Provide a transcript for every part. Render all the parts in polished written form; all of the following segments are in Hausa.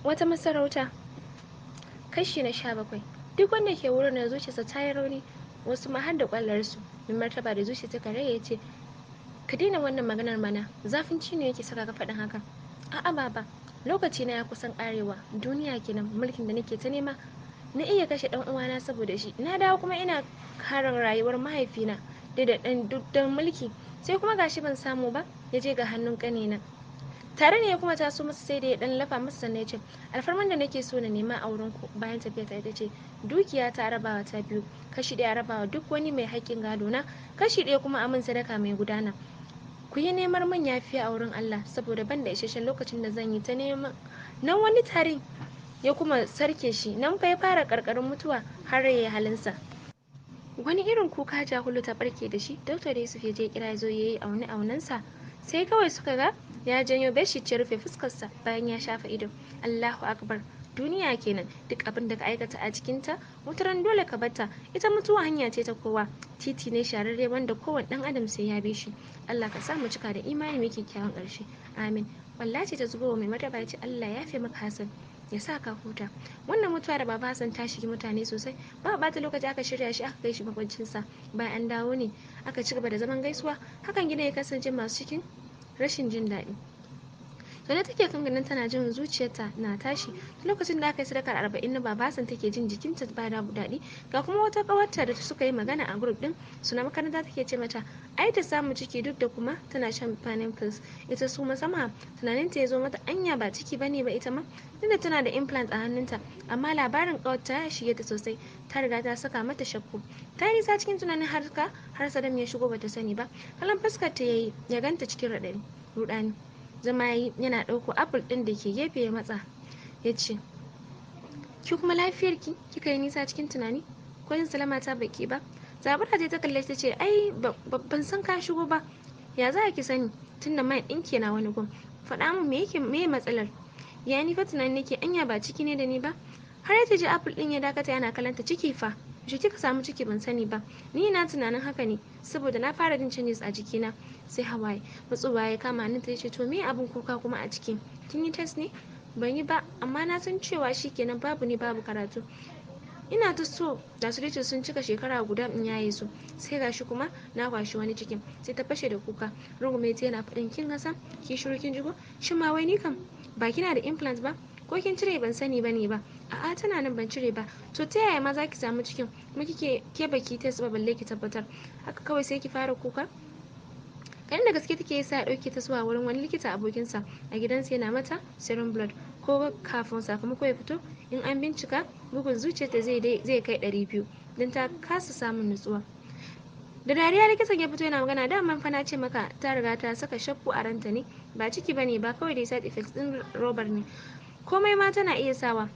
Wata masarauta, kashi na 17. Duk wanda ke wurin na zuciyarsa ta yi rauni, wasu ma har da kwallarsu. Mai martaba da zuciya ta karaya ya ce, ka daina wannan maganar mana, zafin ciwo yake saka ka faɗin haka. A'a baba, lokaci na ya kusan karewa, duniya kenan, mulkin da nake ta nema na iya kashe dan uwana saboda shi, na dawo kuma ina karin rayuwar mahaifina da dan duk mulki, sai kuma gashi ban samu ba, ya je ga hannun kanina. Tare ne ya kuma taso masa, sai da ya dan lafa masa sannan ya ce, alfarman da nake so na nema a wurin ku bayan tafiya ta ita ce dukiya ta rabawa ta biyu, kashi ɗaya rabawa duk wani mai haƙƙin gado na, kashi ɗaya kuma a min sadaka mai gudana. Ku yi neman min yafiya a wurin Allah saboda ban da isasshen lokacin da zan yi ta neman. Nan wani tarin ya kuma sarke shi, nan fa ya fara karkarin mutuwa har ya yi halinsa. Wani irin kuka Jahulu ta barke da shi. Dr. Yusuf ya je kira ya zo ya yi aune aunensa, sai kawai suka ga ya janyo bedsheet ya rufe fuskarsa bayan ya shafa ido. Allahu akbar, duniya kenan, duk abin da ka aikata a cikinta wataran dole ka bata. Ita mutuwa hanya ce ta kowa, titi ne shararre wanda kowane dan adam sai ya bi shi. Allah ka sa mu cika da imani mai kyakkyawan ƙarshe, amin. Wallahi ta zubo wa mai martaba ya ce, Allah ya fi maka Hassan, ya sa ka huta. Wannan mutuwa da baba Hassan ta shigi mutane sosai. Ba bata lokaci aka shirya shi aka kai shi makwancinsa. Bayan an dawo ne aka ci gaba da zaman gaisuwa. Hakan gidan ya kasance masu cikin rashin jin daɗi. Zaune take kan ganin tana jin zuciyarta na tashi. Lokacin da aka yi sadakar 40 na baba Hassan take jin jikinta ba da daɗi. Ga kuma wata ƙawarta da suka yi magana a group ɗin su na makaranta take ce mata ai ta samu ciki, duk da kuma tana shan pills. Ita su sama tunaninta ya zo mata, anya ba ciki bane ba ita ma, tunda tana da implant a hannunta. Amma labarin ƙawarta ya shige ta sosai, ta riga ta saka mata shakku. Ta yi nisa cikin tunanin har har Sadam ya shigo bata sani ba. Kallon fuskar ta yayi ya ganta cikin raɗaɗi ruɗani. Zama yana ɗauko apple ɗin da ke gefe ya matsa ya ce, ki kuma lafiyarki kika yi nisa cikin tunani, ko yin salama ta baki ba? Zabura ta kalle ta ce, ai ban san ka shigo ba. Ya za ki sani tunda mai ɗinki na wani gun? Faɗa min me yake, me matsalar? Ya ni fa tunani nake, anya ba ciki ne da ni ba? Har ya ji apple ɗin ya dakata yana kallon ta. Ciki fa? Yaushe kika samu ciki? Ban sani ba. Ni na tunanin haka ne saboda na fara jin changes a jikina. Sai hawaye matsowa ya kama hannunta ya ce, to me abin kuka kuma a ciki? Kin yi test ne? Ban yi ba, amma na san cewa shikenan, babu ni babu karatu. Ina ta so da su dace sun cika shekara guda in yaye su, sai gashi kuma na kwashi wani cikin. Sai ta fashe da kuka. Rungume ta yana faɗin, kin gasa ki shiru kin jigo. Shin ma wai ni kam ba kina da implant ba, ko kin cire? Ban sani bane ba. A'a, tana nan, ban cire ba. To ta yaya ma zaki samu cikin kuma kike ke baki test ba, balle ki tabbatar? Haka kawai sai ki fara kuka. Kanin da gaske take yasa ya dauke ta zuwa wurin wani likita abokinsa a gidansa, yana mata serum blood. Ko kafin sakamako ya fito, in an bincika, bugun zuciyarta zai kai 200, don ta kasa samun nutsuwa. Da dariya likitan ya fito yana magana, daman fa na ce maka ta riga ta saka shakku a ranta ne, ba ciki bane ba, kawai dai side effects din robar ne. Komai ma tana iya sawa,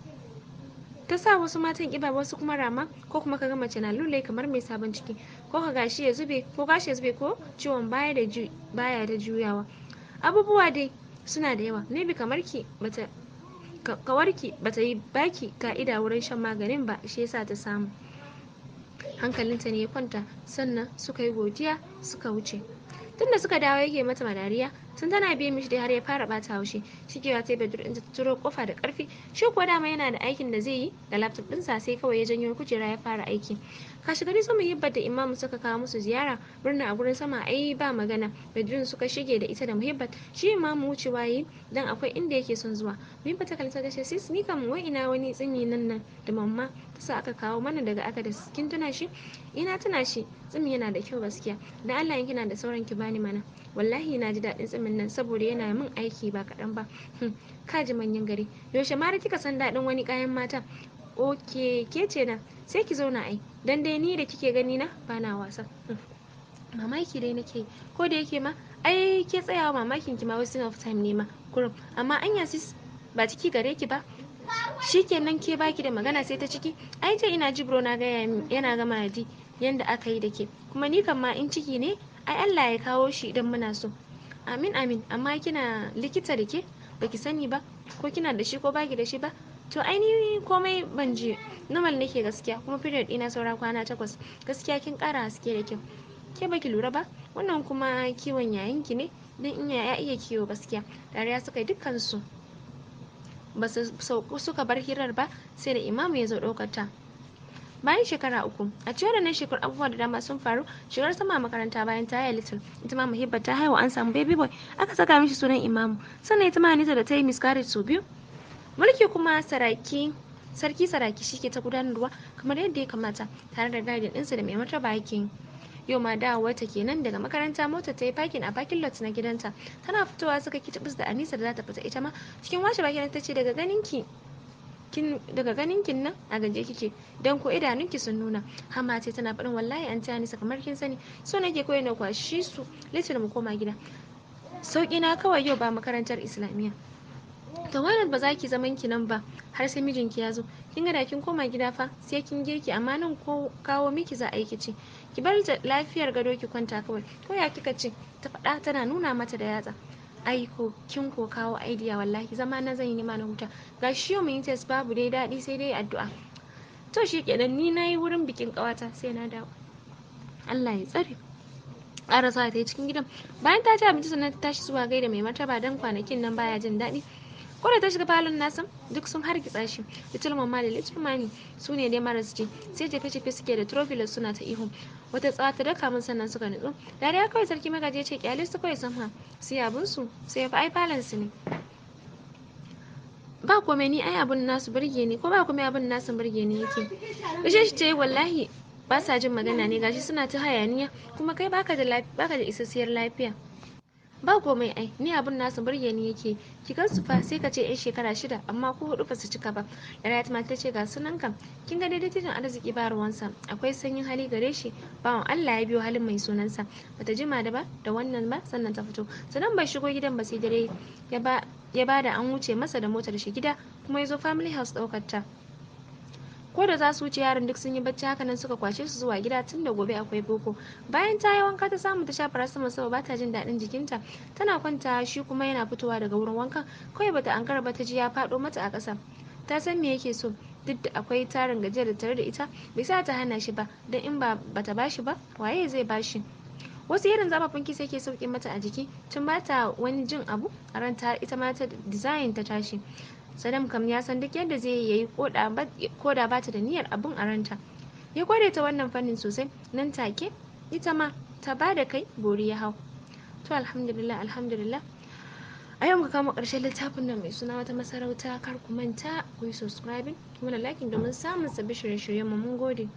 ta sa wasu matan kiba, wasu kuma rama, ko kuma kaga mace na lulai kamar mai sabon ciki, ko ka gashi ya zube, ko gashi ya zube, ko ciwon baya da baya da juyawa. Abubuwa dai suna da yawa. Maybe kamar ki bata kawarki bata yi baki ka'ida wurin shan maganin ba, shi yasa ta samu. Hankalinta ne ya kwanta, sannan suka yi godiya suka wuce. Tunda suka dawo yake mata dariya, tun tana biye mishi dai har ya fara bata haushi. Shigewa ta bedroom ɗinta ta turo kofa da karfi. Shi kuwa dama yana da aikin da zai yi da laptop ɗinsa, sai kawai ya janyo kujera ya fara aiki. Kashi gari su Muhibbat da Imamu suka kawo musu ziyara. Murna a gurin sama ai ba magana. Bedroom suka shige da ita da Muhibbat. Shi Imamu wucewa yi dan akwai inda yake son zuwa. Muhibbat ta kalli ta ce, sis, ni kam wai ina wani tsimi nan nan da mamma ta sa aka kawo mana daga aka da kin tuna shi? Ina tuna shi, tsimi yana da kyau gaskiya. Dan Allah in kina da sauran ki bani mana. Wallahi na ji daɗin tsimin nan saboda yana min aiki ba kaɗan ba. Ka ji manyan gari, yaushe ma kika san daɗin wani kayan mata? Ok, ke ce nan, sai ki zauna ai, dan dai ni da kike gani na bana wasa. Mamaki dai nake, ko da yake ma ai ke tsayawa mamakin ki ma wasting of time ne ma kurum. Amma anya sis, ba ciki gare ki ba? Shikenan, ke baki da magana sai ta ciki. Ai ce ina jibro na ga yana gama di yanda aka yi da ke. Kuma ni kam ma in ciki ne ai Allah ya kawo shi idan muna so. Amin amin. Amma kina likita da ke baki sani ba ko kina da shi ko baki da shi ba? To ai ni komai ban ji, normal nake gaskiya. Kuma period ɗina saura kwana 8. Gaskiya kin ƙara haske da kyau. Ke baki lura ba? Wannan kuma kiwon yayanki ne, don in ya iya kiwo gaskiya. Dariya suka yi dukkansu. Ba su sauku suka bar hirar ba sai da Imamu ya zo ɗaukar ta. Bayan shekara 3, a cikin waɗannan shekaru abubuwa da dama sun faru. Shigar sama makaranta bayan ta haihu Little, ita ma Muhibba ta haihu, an samu baby boy, aka saka mishi sunan Imamu. Sannan ita ma Anita da ta yi miscarriage sau biyu. Mulki kuma saraki sarki Saraki shi ke ta gudanarwa kamar yadda ya kamata, tare da guiding ɗinsa da mai martaba yake yi. Yau ma dawowarta kenan daga makaranta, mota ta yi parking a parking lot na gidanta. Tana fitowa suka kitibus da Anisa da za ta fita ita ma. Cikin washe baki ta ce, daga ganin ki kin daga ganin kin nan a gaje kike, dan ko idanunki sun nuna." Hama ce tana faɗin, "Wallahi Anti Anisa, kamar kin sani, so nake koyi na kwashi su Little mu koma gida. Sauki na kawai, yau ba makarantar Islamiyya." "To wannan ba za ki zaman ki nan ba har sai mijinki ya zo? Kin ga da kin koma gida fa sai kin girki, amma nan ko kawo miki za a yi ki ci. Ki bar lafiyar gado ki kwanta kawai, ko ya kika ce?" Ta faɗa tana nuna mata da yatsa. "Ai ko kin ko kawo idea, wallahi zama na zan yi ma na huta. Ga shi yau mun yi test, babu dai daɗi, sai dai addu'a. To shi kenan, ni na yi wurin bikin ƙawata, sai na dawo. Allah ya tsare." Ƙarasa ta yi cikin gidan. Bayan ta ci abinci sannan ta tashi zuwa gaida mai martaba, don kwanakin nan baya jin daɗi. Ko da ta shiga falon nasa, duk sun hargitsa shi. Little Mama da Little Mami su ne dai marasu ji, sai jefe-jefe suke da throw pillow suna ta ihu. Wata tsawa ta daka mun sannan suka nutsu. Dariya kawai Sarki Magaji ya ce, "Kyale su kawai, Samha, su yi abun su, sai fa ai falon su ne. Ba komai, ni ai abun nasu burge ni, ko ba komai abun nasu burge ni yake." Gashe shi ce, "Wallahi ba sa jin magana ne, gashi suna ta hayaniya, kuma kai baka da isassiyar lafiya." "Ba komai, ai ni abun nasu burge ni yake. Ki gan su fa, sai ka ce yan shekara 6, amma ko hudu ba su cika ba." Rayat ma ta ce, "Ga sunan kam, kin ga daidai arziki ba ruwansa, akwai sanyin hali gare shi, bawan Allah, ya biyo halin mai sunansa." Bata jima da ba da wannan ba sannan ta fito. Sannan bai shigo gidan ba sai dare ya ba da an wuce masa da motar shi gida, kuma ya zo family house ɗaukar ta. Ko da za su wuce, yaran duk sun yi bacci. Haka nan suka kwashe su zuwa gida, tun da gobe akwai boko. Bayan ta yi wanka, ta samu ta sha paracetamol saboda ba ta jin daɗin jikinta. Tana kwanta, shi kuma yana fitowa daga wurin wankan. Kawai bata ankara ba ta ji ya faɗo mata a ƙasa. Ta san me yake so. Duk da akwai tarin gajiyar da tare da ita, bai sa ta hana shi ba, don in ba bata bashi ba, waye zai bashi? Wasu irin zafafan kisa yake sauke mata a jiki, tun ba ta wani jin abu a ranta, ita ma ta design ta tashi. Sadam kam ya san duk yadda zai yi, koda ba ta da niyyar abun a ranta. Ya kware ta wannan fannin sosai. Nan take ita ma ta ba da kai, bori ya hau. To alhamdulillah, alhamdulillah. A yau muka kama ƙarshen littafin nan mai suna Wata Masarauta. Kar ku manta ku yi subscribing kuma da liking domin samun sabbin shirye-shiryen mu. Mun gode.